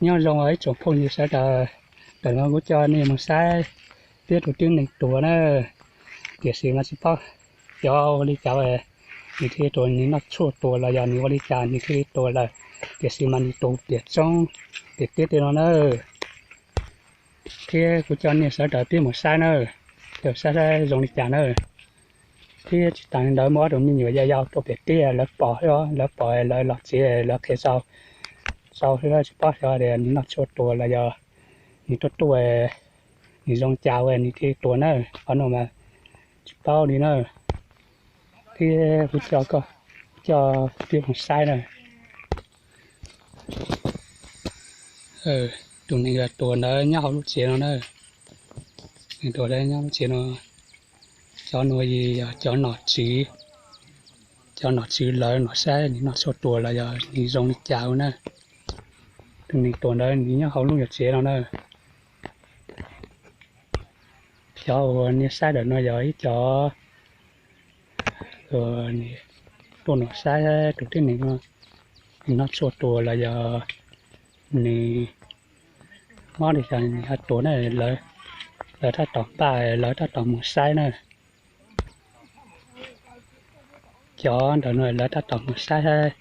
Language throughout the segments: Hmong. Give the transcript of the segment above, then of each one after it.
Nyob zoo ib tsoom phooj ywg sawv daws, ntawm no kuv coj nej mus saib peb tus tib neeg tuag na, tiam sis mas tsis paub xyov ua li cas nws thiaj tuag, nws noj tshuaj tuag los yog nws ua li cas nws thiaj li tuag lawm, tiam sis mas nws tuag tiam tsoob tiam tiab tiag no na. Thiab kuv coj nej sawv daws peb mus saib na, saib saib zoo li cas na. Thiab tsis tas li ntawd muaj ob tug me nyuam yau yau tuaj pem teb lawv pom, lawv pom lawv los tsev lawv qhia tau, tsis paub xyov tias nws noj tshuaj tuag los yog nws tuaj tuaj, nws zoo cas nws thiaj tuag na. Qhov no mas tsis paub li na. Thiab kuv coj koj, coj peb mus saib na. Tus neeg tuag ntawd nyob hauv lub tsev no na. Neeg tuag ntawd nyob lub tsev no. Cov no yog cov nom tswv, cov nom tswv lawv los saib nws noj tshuaj tuag los yog nws zoo li cas na. Tus neeg tuag ntawd nws nyob hauv lub nyuag tsev no na. Cov uas nej saib ntawm no yog ib cov tuaj los saib tus tib neeg no nws noj tshuaj tuag los yog nws mob li cas nws ho tuag na. Lawv tab tom npaj, lawv tab tom mus saib na. Cov ntawm no lawv tab tom mus saib,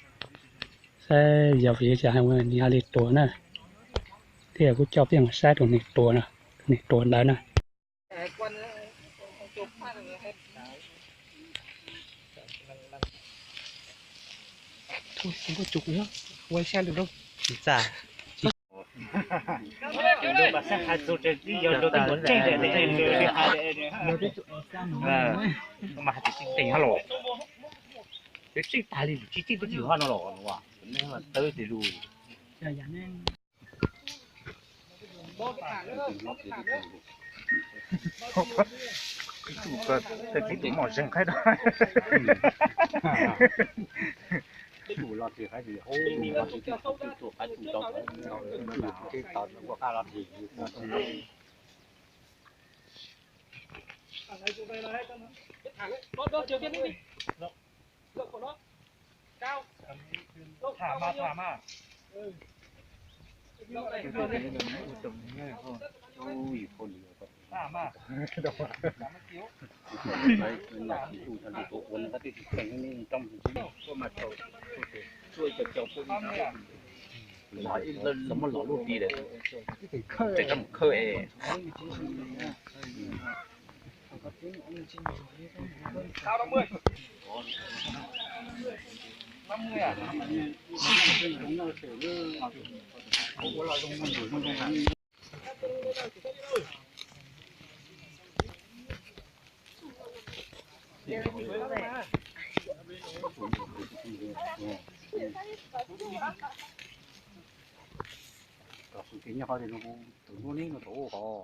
saib yog vim li cas nws ho li tuag na. Thiab kuv coj peb mus saib tus neeg tuag, tus neeg tuag ntawd na. Mas hais tias tsis teem ho los, tsis tag li tsis tib tsis ho no los tawb tes lus. Tej tib tus mom zeeg qaib da. Tus los tsis qaib, tus qaib tus tau, tus qab los tsis. Los muab los lub ti lawm, tseem kab mus khawb es. Tus nyob qhov tus nub neb no tus ub qhov.